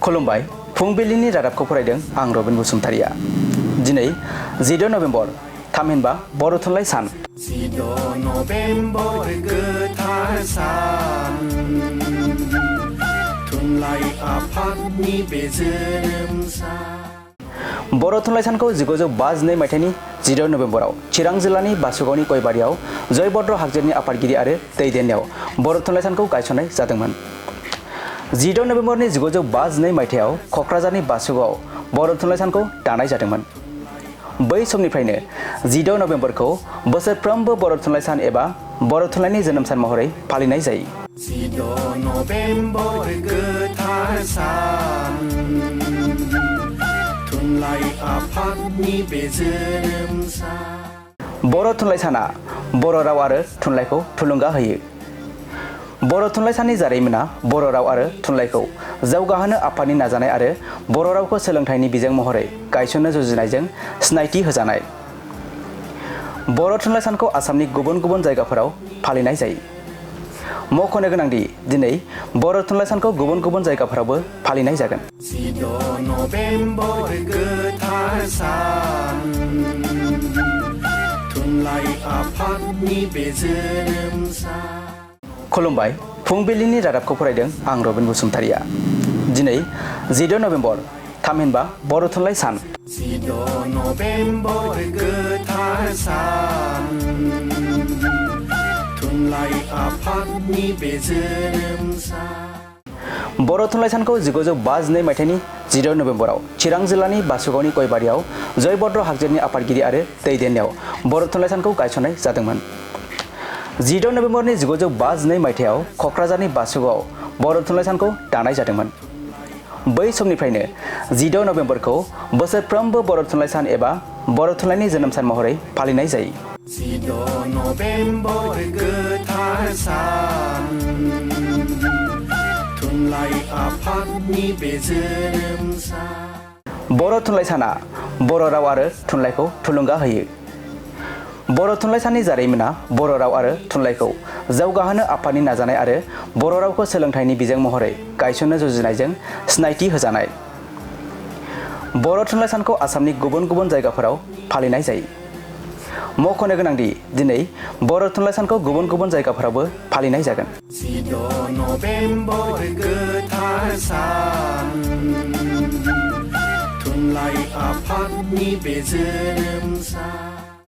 खुलुमबाय फुंबिलिनि रादाबखौ फरायदों आं रबिन बसुमतारिया। दिनै 14 नभेम्बर थामहिनबा बर' थुनलाइ सान। 14 नभेम्बर गोथार सान थुनलाइ आफादनि बे जोनोम सान। बर' थुनलाइ सानखौ 1952 मायथाइनि 14 नभेम्बराव चिरां जिल्लानि बासुगावनि गयबारियाव जयभद्र हागजेरनि आफादगिरि आरो दैदेननायाव बर' थुनलाइ सानखौ गायसननाय जादोंमोन। 14 नभेम्बरनि 1952 मायथाइयाव क'क्राझारनि बासुगावआव बर' थुनलाइ सानखौ दानाय जादोंमोन। बै समनिफ्रायनो 14 नभेम्बरखौ बोसोरफ्रोमबो बर' थुनलाइ सान एबा बर' थुनलाइनि जोनोम सान महरै फालिनाय जायो। 14 नभेम्बर गोथार सान थुनलाइ आफादनि बे जोनोम सान। बर' थुनलाइ साना बर' राव आरो थुनलाइखौ थुलुंगा होयो। बर' थुनलाइ साननि जारिमिना बर' राव आरो थुनलाइखौ जौगाहोनो आफादनि नाजानाय आरो बर' रावखौ सोलोंथाइनि बिजों महरै गायसननो जुजिनायजों सिनायथि होजानाय। बर' थुनलाइ सानखौ आसामनि गुबुन गुबुन जायगाफोराव फालिनाय जायो। मख'नो गोनांदि दिनै बर' थुनलाइ सानखौ गुबुन गुबुन जायगाफोरावबो फालिनाय जागोन। 14 नभेम्बर गोथार सान थुनलाइ आफादनि बे जोनोम सान। खुलुमबाय फुंबिलिनि रादाबखौ फरायदों आं रबिन बसुमतारिया। दिनै 14 नभेम्बर थामहिनबा बर' थुनलाइ सान। 14 नभेम्बर गोथार सान थुनलाइ आफादनि बे जोनोम सान। बर' थुनलाइ सानखौ 1952 मायथाइनि 14 नभेम्बराव चिरां जिल्लानि बासुगावनि गयबारियाव जयभद्र हागजेरनि आफादगिरि आरो दैदेननायाव बर' थुनलाइ सानखौ गायसननाय जादोंमोन। 14 नभेम्बरनि 1952 मायथाइयाव क'क्राझारनि बासुगावआव बर' थुनलाइ सानखौ दानाय जादोंमोन। बै समनिफ्रायनो 14 नभेम्बरखौ बोसोरफ्रोमबो बर' थुनलाइ सान एबा बर' थुनलाइनि जोनोम सान महरै फालिनाय जायो। 14 नभेम्बर गोथार सान थुनलाइ आफादनि बे जोनोम सान। बर' थुनलाइ साना बर' राव आरो थुनलाइखौ थुलुंगा होयो। बर' थुनलाइ साननि जारिमिना बर' राव आरो थुनलाइखौ जौगाहोनो आफादनि नाजानाय आरो बर' रावखौ सोलोंथाइनि बिजों महरै गायसननो जुजिनायजों सिनायथि होजानाय। बर' थुनलाइ सानखौ आसामनि गुबुन गुबुन जायगाफोराव फालिनाय जायो। मख'नो गोनांदि दिनै बर' थुनलाइ सानखौ गुबुन गुबुन जायगाफोरावबो फालिनाय जागोन। 14 नभेम्बर गोथार सान थुनलाइ आफादनि बे जोनोम सान।